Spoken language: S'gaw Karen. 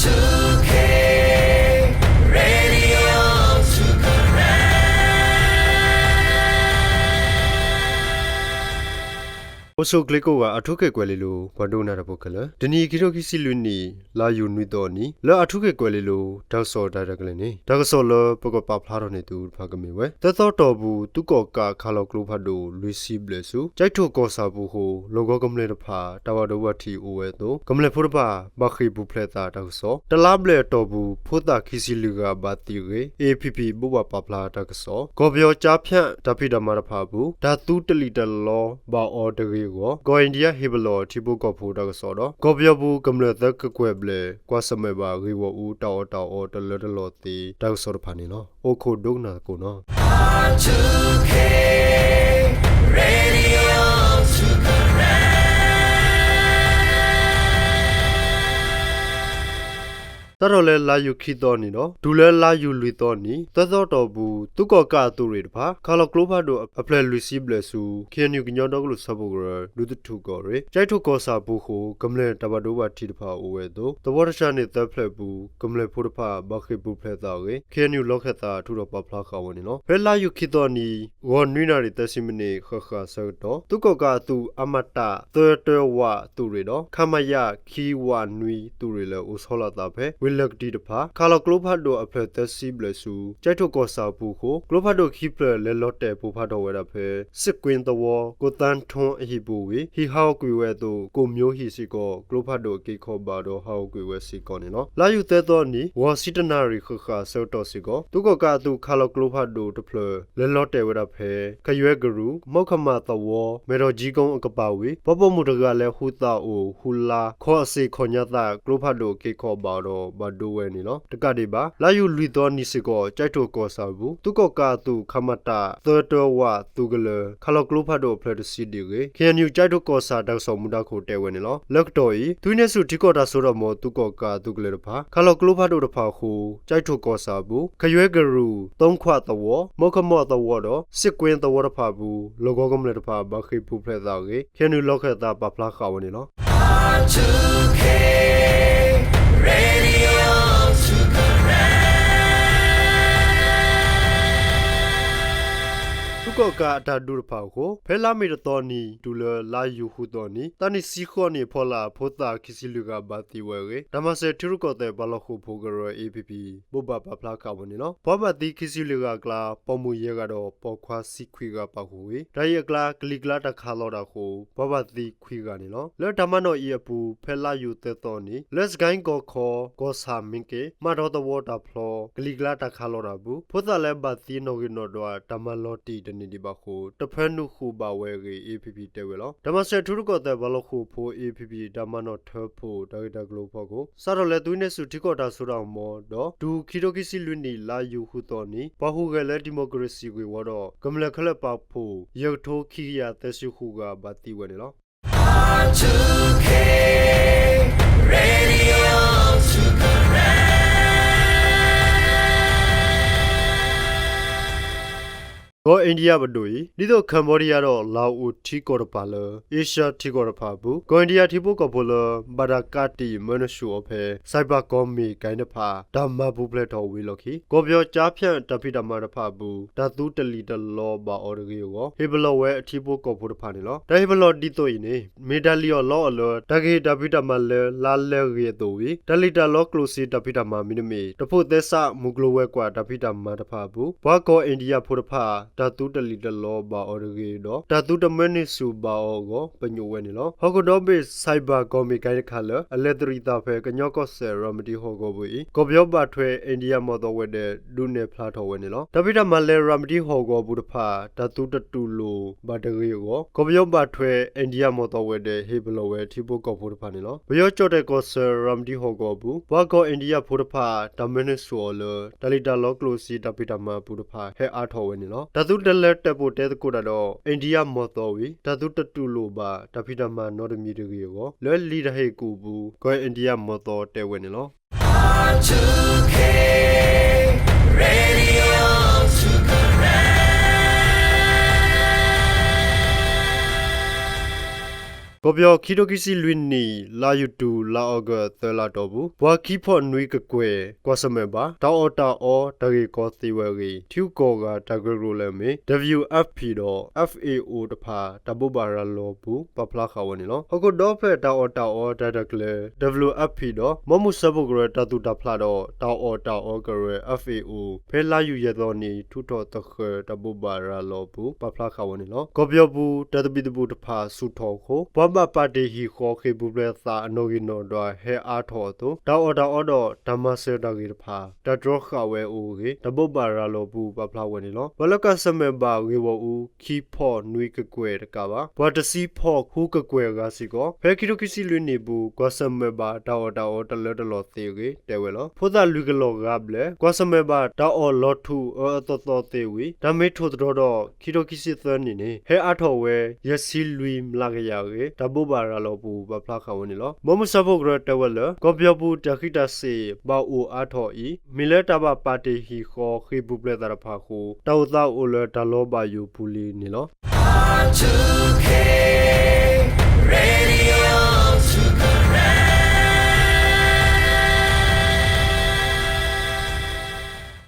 two K Radio two Karen. အိၣ်ဆူၣ်ချ့ကိးဂၤ အၣ်ထူခ့ၣ်ကွဲၤလ့လိၤ ပှၤဒိကနၣ်တၢ်ဖိခဲလၢာ်, တနံၤအံၤ ခံထိခံဆံလွံၢ်နံၣ် လါယူၤနွံသီအနံၤ လၢအၣ်ထူခ့ၣ်ကွဲၤလ့လိၤ တၢ်ကစီၣ်တၢ်ရဲၣ်တၢ်ကျဲၤန့ၣ် တၢ်ကစီၣ်လၢပကပာ်ဖျါထီၣ်န့ၢ်သုတဖၣ်ကမ့ၢ်ဝဲ သၢသီအတီၢ်ပူၤ သုးကီၣ်ကးခးလီၤကျိဖးဒိၣ် လွံၢ်ဆံဘျဲၣ်ဆူ ကၠဲးထိၣ်ကီၢ်ဆၣ်ပူၤအဃိ လီၢ်ကဝီၤကမျၢၢ်တဖၣ် တၢ်ဘၣ်ဒိဘၣ်ထံးအိၣ်ဝဲအသိး ကမျၢၢ်ဖိတဖၣ် ဘၣ်ဃ့ၢ်ပူၤဖျဲးသးတၢ်ကစီၣ်, တလါဘျဲၣ်အတီၢ်ပူၤ ဖိသၣ်ခံဆံလွံၢ်ဂၤဘၣ်သံအဂ့ၢ် A P P ဘိးဘၣ်ပာ်ဖျါတၢ်ကစီၣ်, ကီၢ်ပယီၤကၠါဖၠးတၢ်ဖံးတၢ်မၤတဖၣ်အပူၤ တၢ်သူတလံာ်တလီဘၣ်အီၤတဂ့ၤအဂီၢ် ကီၢ်အ့ၣ်ဒံယါဟ့ၣ်ပလီၢ်ထံဖိကီၢ်ဖိတၢ်ကစီၣ်ဒီး ကီၢ်ပယီၤပူၤကမျၢၢ်သၢကကွဲၢ်ဘျဲၣ် ကွၢ်ဆၢၣ်မဲာ်ဘၣ်ဂ့ၢ်ဂီၢ်အူတၢ်အီၣ်တၢ်အီတလၢတလီၤသ့ တၢ်ကစီၣ်တဖၣ်န့ၣ်လီၤ. အိၣ်ခိးဒိကနၣ်သကိးနီၤ. two K Radio two Karen. စးထီၣ်လၢလါယူၤခံသီနံၤဒီး တုၤလၢလါယူၤလွံၢ်သီနံၤ သၢသီအတီၢ်ပူၤ သုးကီၣ်ကးအသုးရ့ၣ်တဖၣ် ခးလီၤကျိဖးဒိၣ်အဖျၢၣ်လွံၢ်ဆံဘျဲၣ်ဆူ K N U ကညီဒီကလုာ်စၢဖှိၣ်ကရၢ ဒူသထူၣ်ကီၢ်ရ့ၣ် ကၠဲးထိၣ်ကီၢ်ဆၣ်ပူၤအဃိ ကမျၢၢ်တၢ်ဘၣ်ဒိဘၣ်ထံးတဖၣ်အိၣ်ဝဲအသိး သဝီတဆှးန့ၣ်သၢဖျၢၣ်အပူၤ ကမျၢၢ်ဖိတဖၣ် ဘၣ်ဃ့ၢ်ပူၤဖျဲးသးအဂ့ၢ် K N U လီၢ်ခၢၣ်သးထုးထီၣ်ပာ်ဖျါဃာ်ဝဲန့ၣ်လီၤ. ဖဲလါယူၤခံသီနံၤ ဂီၤနွံနၣ်ရံၣ်သၢဆံမံးနံး ဃၣ်ဃၣ်ဆၢကတီၢ် သုးကီၣ်ကးအသုး အမတ သၢတၢဝးသုးရ့ၣ်ဒီး ခမရ ခံဝးနွံသုးရ့ၣ်လၢအိၣ်ဆီလီၤအသးဖဲ ဝ့ၢ်လၢၢ်ကတံၤတဖၣ် ခးလီၤကျိဖးဒိၣ်အဖျၢၣ်သၢဆံဘျဲၣ်ဆူ ကၠဲးထိၣ်ကီၢ်ဆၣ်ပူၤအဃိ ကျိဖးဒိၣ်ခံဖျၢၣ်လဲၤလီၤတဲာ်ပိၢ်ဖးထီၣ်ဝဲဒၣ်ဖဲ စ့ၣ်ကွ့သဝီ ကိးသၣ်ထူအဟံၣ်ပူၤဝံၤ ဟံၣ်ဟးဂီၤကွံာ်ဝဲအသိး ကိၣ်မျိဟံၣ်စ့ၢ်ကီး ကျိဖးဒိၣ်အက့ခီဘၣ်ဒီးဟးဂီၤကွံာ်ဝဲစ့ၢ်ကီးန့ၣ်လီၤ. လါယူၤသၢသီနံၤ ဂီၤဆံတၢနၣ်ရံၣ်ဃၣ်ဃၣ်ဆၢကတီၢ်စ့ၢ်ကီး သုးကီၣ်ကးအသုးခးလီၤကျိဖးဒိၣ်တဖျၢၣ် လဲၤလီၤတဲာ်ဝဲဒၣ်ဖဲ ကယွဲကရူၢ် မီၣ်ခမၣ်သဝီ မဲၣ်ဒီးကၠံကိအကပၤဝံၤ ပှၤပိာ်မုၣ်တဂၤလၢဟူသးအိၣ်ဟူလါ ခီအစ့ၢ်ခီၣ်ညါသး ကျိဖးဒိၣ်က့ခီဘၣ်ဒီးဘၣ်ဒိဝဲန့ၣ်လီၤ. တကးဒံးဘၣ် လါယူၤလွံၢ်သီနံၤစ့ၢ်ကီး ကၠဲးထိၣ်ကီၢ်ဆၣ်ပူၤ သုးကီၣ်ကးအသုး ခမတ သၢတၢဝးသုးကလၢၤ ခးလီၤကျိဖးဒိၣ်အဖျၢၣ်တဆံဒံးအဂ့ၢ် K N U ကၠဲးထိၣ်ကီၢ်ဆၣ်တၢ်ကစီၣ်မူဒါခိၣ်တဲဝဲန့ၣ်လီၤ. လၢကတီၢ်အံၤ သုးဟံးန့ၢ်ဆူၣ်ထံကီၢ်တၢ်စိတၢ်ကမီၤသုးကီၣ်ကးသုးကလၢၤတဖၣ် ခးလီၤကျိဖးဒိၣ်တဖၣ်အဃိ ကၠဲးထိၣ်ကီၢ်ဆၣ်အပူၤ ကယွဲကရူၢ် သိခးသဝီ မီၣ်ခမၣ်သဝီဒီး စ့ၣ်ကွ့သဝီတဖၣ်အပူၤ လီၢ်ကဝီၤကမျၢၢ်တဖၣ် ဘၣ်ဃ့ၢ်ပူၤဖျဲးသးအဂ့ၢ် K N U လီၢ်ခၢၣ်သးပာ်ဖျါဃာ်ဝဲန့ၣ်လီၤ. two K Radio two Karen. သုးကီၣ်ကးအတၢ်ဒုးတဖၣ်အဃိ ဖဲလါမ့ၤတသီနံၤ တုၤလၢလါယူၤဃုသီနံၤ သးနံၣ်ဆံဃိးနံၣ်အဖီလာ် ဖိသၣ်ခံဆံလွံၢ်ဂၤဘၣ်သံဝဲအဂ့ၢ် တၢ်မၤစၢၤထံရူၢ်ကီၢ်သဲးပှၤလီၢ်ဃိာ်ဖိကရၢ A P P ဘိးဘၣ်ပာ်ဖျါဃာ်ဝဲန့ၣ်လီၤ. ပှၤဘၣ်သံခံဆံလွံၢ်ဂၤအကျါ ပိာ်မုၣ်ယဲၢ်ဂၤဒီးပိာ်ခွါဆံခွံဂၤပာ်ဃုာ်ဝံၤ တၢ်အံၤအကျါ ကလံၤကျါတၢ်ခးလီၤတၢ်အဃိ ပှၤဘၣ်သံခွံဂၤန့ၣ်လီၤ. လၢတၢ်မၤနီၣ်အံၤအပူၤ ဖဲလါယူၤသၢသီနံၤ လၢစကဲၣ်ကီၢ်ခီ ကီၢ်ဆၣ်မ့ၢ်က့ၤ မၤထီသဝီတၢ်ဖျီ ကလံၤကျါတၢ်ခးလီၤတၢ်အပူၤ ဖိသၣ်လၢဘၣ်သံနီၣ်ဂံၢ်နီၣ်ဒွး တၢ်မၤလီၤတံၢ်တန့ၢ်ဒံးဘၣ်အဃိ တဖၢနုာ်ဃုာ်ဘၣ်ဝဲအဂ့ၢ် A P P တဲဝဲလီၤ. တၢ်မၤစၢၤထံရူၢ်ကီၢ်သဲးပှၤလီၢ်ဃိာ်ဖိ A P P တၢ်မၤနီၣ်ထၢဖှိၣ်တၢ်ဂ့ၢ်တၢ်ကျိၤအဖီခိၣ် စးထီၣ်လၢသုးဟံးန့ၢ်ဆူၣ်ထံကီၢ်တၢ်စိတၢ်ကမီၤဒီး တုၤခံထိခံဆံလွံၢ်နံၣ် လါယူၤဃုသီနံၤ ပှၤဟူးဂဲၤလၢဒံၣ်မိၣ်ကရ့စံၣ်ဂ့ၢ်ဝီဒီး ကမျၢၢ်ခဲလၢာ်ပာ်ဖှိၣ် ယဲၢ်ကထိခံကယၤသၢဆံဃုဂၤဘၣ်သံဝဲန့ၣ်လီၤ. two K Radio two Karen. ကီၢ်အ့ဒံယါပဒိၣ်အံၤ ဒ်သိး Cambodia ဒီး Laos ထံကီၢ်တဖၣ်လၢ အ့ရှၢၣ်ထံကီၢ်တဖၣ်အပူၤ ကီၢ်အ့ဒံယါထံဖိကီၢ်ဖိလၢ ဘၣ်တၢ်ကးတံာ်မၢနုာ်ဆူၣ်အီၤဖဲ ဆိုင်ဘာကော်မတီ တဖၣ် တၢ်မၤပူၤဖျဲးထီၣ်ဝံၤအလီၢ်ခံ ကီၢ်ပယီၤကၠါဖၠးတၢ်ဖံးတၢ်မၤတဖၣ်အပူၤ တၢ်သူတလံာ်တလီဘၣ်အီၤတဂ့ၤအဂီၢ် ဟ့ၣ်ပလီၢ်ဝဲအထံဖိကီၢ်ဖိတဖၣ်န့ၣ်လီၤ. တၢ်ဟ့ၣ်ပလီၢ်ဒ်သိးအံၤန့ၣ် မ့ၢ်တၢ်လံၣ်အီၣ်လီအီၣ်လၢ တၢ်ကဟ့ၣ်တၢ်ဖံးတၢ်မၤလၢလါလဲဂ့ၤအသိးဝံၤ တၢ်လံၣ်တၢ်လီကျိၣ်စ့တၢ်ဖံးတၢ်မၤမ့တမ့ၢ် တဖိးသဲစးမုၢ်ကျိၤဝဲၤကွာ်တၢ်ဖံးတၢ်မၤတဖၣ်အပူၤ ပှၤကီၢ်အ့ဒံယါဖိတဖၣ် တၢ်သူတလံာ်တလီဘၣ်အီၤတဂ့ၤဒီး တၢ်သူတမၢနုာ်ဆူၣ်ဘၣ်အီၤအဂီၢ် ပညိၣ်ဝဲန့ၣ်လီၤ. ဟီၣ်ခိၣ်ဒီဘ့ၣ် ဆိုင်ဘာကော်မတီ တခါလၢ အလဲၤတရံးသးဖဲ ကညီကီၢ်စဲၣ် ရၤမတံဟီၣ်ကဝီၤပူၤအံၤ ကီၢ်ပယီၤဘၣ်ထွဲအ့ဒံယါမီၢ်သီဝဲၤဒၢး ဒုးနဲၣ်ဖျါထီၣ်ဝဲန့ၣ်လီၤ. တၢ်ဖံးတၢ်မၤလၢရၤမတံဟီၣ်ကဝီၤပူၤတဖၣ် တၢ်သူတတူၢ်လိာ်ဘၣ်တဂ့ၤအဂီၢ် ကီၢ်ပယီၤဘၣ်ထွဲအ့ဒံယါမီၢ်သီဝဲၤဒၢး ဟ့ၣ်ပလီၢ်ဝဲထံဖိကီၢ်ဖိတဖၣ်န့ၣ်လီၤ. ပယီၤကၠီၣ်တဲၣ်ကီၢ်ဆၢ ရၤမတံဟီၣ်ကဝီၤပူၤ ပှၤကီၢ်အ့ဒံယါဖိတဖၣ် တၢ်မၢနုာ်ဆူၣ်အီၤလၢ တၢ်လံၣ်တၢ်လီကျိၣ်စ့တၢ်ဖံးတၢ်မၤအပူၤတဖၣ် ဟဲအါထီၣ်ဝဲန့ၣ်လီၤ. တၢ်သူတလဲၤတဲာ်ပိာ်တဲသကိးတၢ်ဒီး အ့ဒံယါမီၢ်သီဝံၤ တၢ်သူတတူၢ်လိာ်ဘၣ် တၢ်ဖံးတၢ်မၤနီတမံၤတဂ့ၤအဂီၢ် လၢလံာ်တၢ်ဟ့ၣ်ကူၣ်အပူၤ ကီၢ်အ့ဒံယါမီၢ်သီတဲဝဲန့ၣ်လီၤ. two K Radio two Karen. ကီၢ်ပယီၤ ခံထိခံဆံလွံၢ်နံၣ် လါယူၤတူၤ လါအီကူး သၢလါတီၢ်ပူၤ ပှၤခံဖီၣ်နွံကကွဲၢ် ကွၢ်ဆၢၣ်မဲာ်ဘၣ် တၢ်အီၣ်တၢ်အီတၢ်ဂ့ၢ်ကီသ့ဝဲအဂ့ၢ် ထံဂုၤကီၢ်ဂၤတၢ်ကရၢကရိလၢအမ့ၢ် WFP ဒီး F A O တဖၣ် တၢ်ဘိးဘၣ်ရၤလီၤပူၤ ပာ်ဖျါဃာ်ဝဲန့ၣ်လီၤ. ဟီၣ်ခိၣ်ဒီဖျၢၣ်တၢ်အီၣ်တၢ်အီတၢ်ရဲၣ်တၢ်ကျဲၤ WFP ဒီး မီမုၢ်စၢဖှိၣ်ကရၢတၢ်သူၣ်တၢ်ဖျးဒီး တၢ်အီၣ်တၢ်အီကရၢ F A O ဖဲလါယူၤယဲၢ်သီနံၤ ထုးထီၣ်သဃၢၤတၢ်ဘိးဘၣ်ရၤလီၤပူၤ ပာ်ဖျါဃာ်ဝဲန့ၣ်လီၤ. ကီၢ်ပယီၤပူၤ တၢ်သဘံၣ်သဘုၣ်တဖၣ်ဆူၣ်ထီၣ်အဃိ ပှၤဘၣ်ပာ်တ့ၢ်ဟံၣ်ဃီဃ့ၢ်ပူၤဖျဲးသးအနီၣ်ဂံၢ်နီၣ်ဒွးဟဲအါထီၣ်အသိး တၢ်အီၣ်တၢ်အီဒီးတၢ်မၤစၢၤတၢ်ဂ့ၢ်တဖၣ် တၢ်တြီဃာ်ဝဲအိၣ်အဂ့ၢ် တၢ်ဘိးဘၣ်ရၤလီၤပူၤပာ်ဖျါဝဲန့ၣ်လီၤ. ပှၤလၢကွၢ်ဆၢၣ်မဲာ်ဘၣ်ဂ့ၢ်ဂီၢ်အူ ခံဖီၣ်နွံကကွဲၢ်တကးဘၣ် ပှၤတဆံဖီၣ်ဃုကကွဲၢ်အဂၤစ့ၢ်ကီး ဖဲခံထိခံဆံလွံၢ်နံၣ်ပူၤ ကွၢ်ဆၢၣ်မဲာ်ဘၣ်တၢ်အီၣ်တၢ်အီတလၢတလီၢ်သ့အဂ့ၢ် တဲဝဲလီၤ. ဖိသၣ်လွံၢ်ကလီၢ်ဂၤဘျဲၣ် ကွၢ်ဆၢၣ်မဲာ်ဘၣ်တၢ်အီၣ်လီၤထူၣ်အၢအၢသီသီသ့ဝံၤ တၢ်မ့ၢ်ထိၣ်သတြီၤဒီး ခံထိခံဆံသၢနံၣ်န့ၣ် ဟဲအါထီၣ်ဝဲယဲၢ်ဆံလွံၢ်မျးကယၤအဂ့ၢ် တၢ်ဘိးဘၣ်ရၤလီၤပူၤပာ်ဖျါဃာ်ဝဲန့ၣ်လီၤ. မီမုၢ်စၢဖှိၣ်ကရၢတဲဝဲလၢ ကီၢ်ပယီၤပူၤတၢ်ဃံးတၢ်စ့ၤဘၣ်အိၣ်အါထီၣ်အံၤ မ့ၢ်လၢတၢ်ဘၣ်ပာ်တ့ၢ်ဟံၣ်ဃီဃ့ၢ်ပူၤဖျဲးသးတဖၣ်အဃိ တၢ်အိၣ်သးအိၣ်လၢတၢ်လီၤဘၣ်ယိၣ်ပူၤလံန့ၣ်လီၤ.